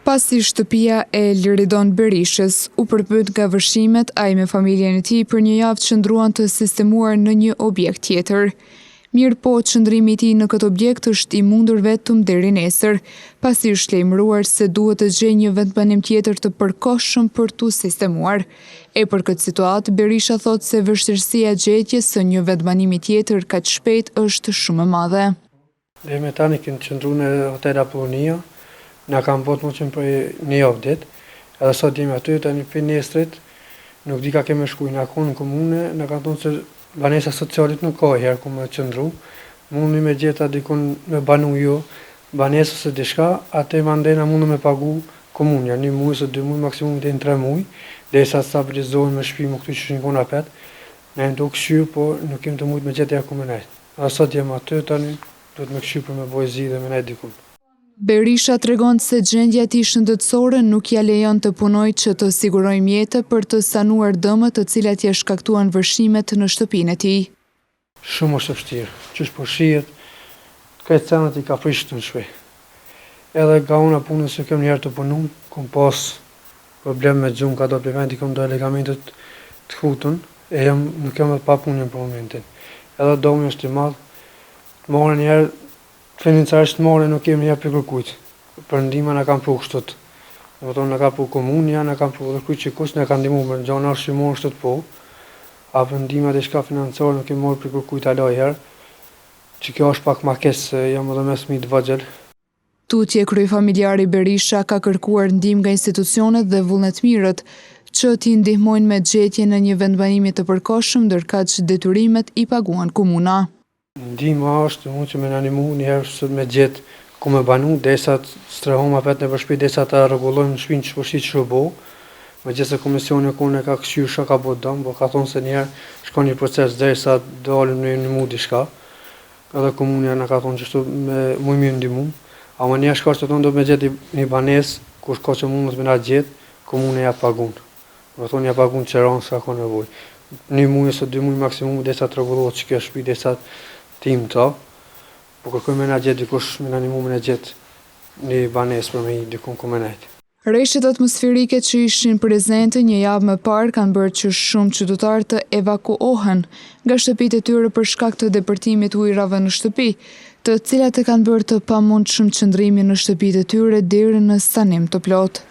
Pasi shtëpia e Liridon Berishës u përmbyt nga vërshimet, ai me familjen e tij për një javë qëndruan të sistemuar në një objekt tjetër. Mirëpo, qëndrimi i tij në këtë objekt është i mundur vetëm deri nesër, pasi është lajmëruar se duhet të gjejë një vendbanim tjetër të përkohshëm për t'u sistemuar. E për këtë situatë, Berisha thotë se vështirësia e gjetjes së një vendbanimi tjetër kaq shpejt është shumë e madhe. Deri me tani kemi qëndru në hotel Apollonia, na kanë bo të mundshëm për një javë ditë, edhe sot jemi aty, tani prej nesrit nuk di ka kemi shku, jena konë në komune, na kanë thonë se banesa socialit nuk ka herë ku me qëndru, mundni me gjetë dikun me banu ju banesë ose diçka, atë mandej na mundëm me pagu komunja, një muaj ose dy muaj, maksimumi deri në tre muaj, derisa të stabilizohen me shpi më këtu që ishin konë apet, na jemi tu kqyrë, po nuk kemi të mujtë me gjetë herë ku me nejtë. Edhe sot jem aty tani duhet me kqyr për me bo zgjidhje me nejt dikun. Berisha tregon se gjendja e tij shëndetësore nuk ia lejon të punojë që të sigurojë mjete për të sanuar dëmet të cilat ia shkaktuan vërshimet në shtëpinë e tij. Shumë është e vështirë, qysh po shihet, krejt senet i ka prish këtu në shpi. Edhe nga ana e punës nuk jam njëherë tu punu, kom pas Problem me gju, m'ka dal prej vendit, kom do ligamente të këputun, e jam, nuk jam edhe pa punë jam për momentin. Edhe domi është i madh, të marrë njëherë, financiarisht të marrë nuk kemi njëherë prej kërkujt. Për ndihma na kanë pru kështu. Domethonë na ka pru komunja, na kanë pru edhe Kryqi i Kuq, na kanë ndihmu me gjana ushqimore kështu po. A për ndihma diçka financiare nuk kemi marrë prej kërkujt hala njëherë. Që kjo është pak ma keq se jam edhe me fëmijë të vegjël. Tutje kryefamiljari Berisha ka kërkuar ndihmë nga institucionet dhe vullnetmirët që t'i ndihmojnë me gjetjen e një vendbanimi të përkohshëm ndërkaq detyrimet i paguan komuna. Ndihma është mund që me na nimu një herë sot me gjet ku me banu derisa të strehohem apet nëpër shpi derisa ta rregullojmë shpinë që po shihet qysh u bo megjithëse komisioni u kon e ka kqyr çka ka bo dëm po ka thonë se një herë shkon një proces derisa dalim me nimu diçka Edhe komunja na ka thonë qështu me muj me ndihmu, ama një shka që thonë do me gjetë një banesë, kush ka që mundet me na gjetë, komuna ja pagun. Domethonë ja pagun qeranë sa ka nevojë. Një muj ose dy muj maksimum derisa të rregullohet që kjo shtëpi derisa t'him n'ta. Po kërkoj me na gjetë dikush me na ndihmu me na gjetë një banesë për me hi dikun ku me nejt. Reshjet atmosferike që ishin prezente një javë më parë kanë bërë që shumë qytetarë të evakuohen nga shtëpitë e tyre për shkak të depërtimit të ujërave në shtëpi, të cilat e kanë bërë të pamundshëm qëndrimin në shtëpitë e tyre deri në sanim të plotë.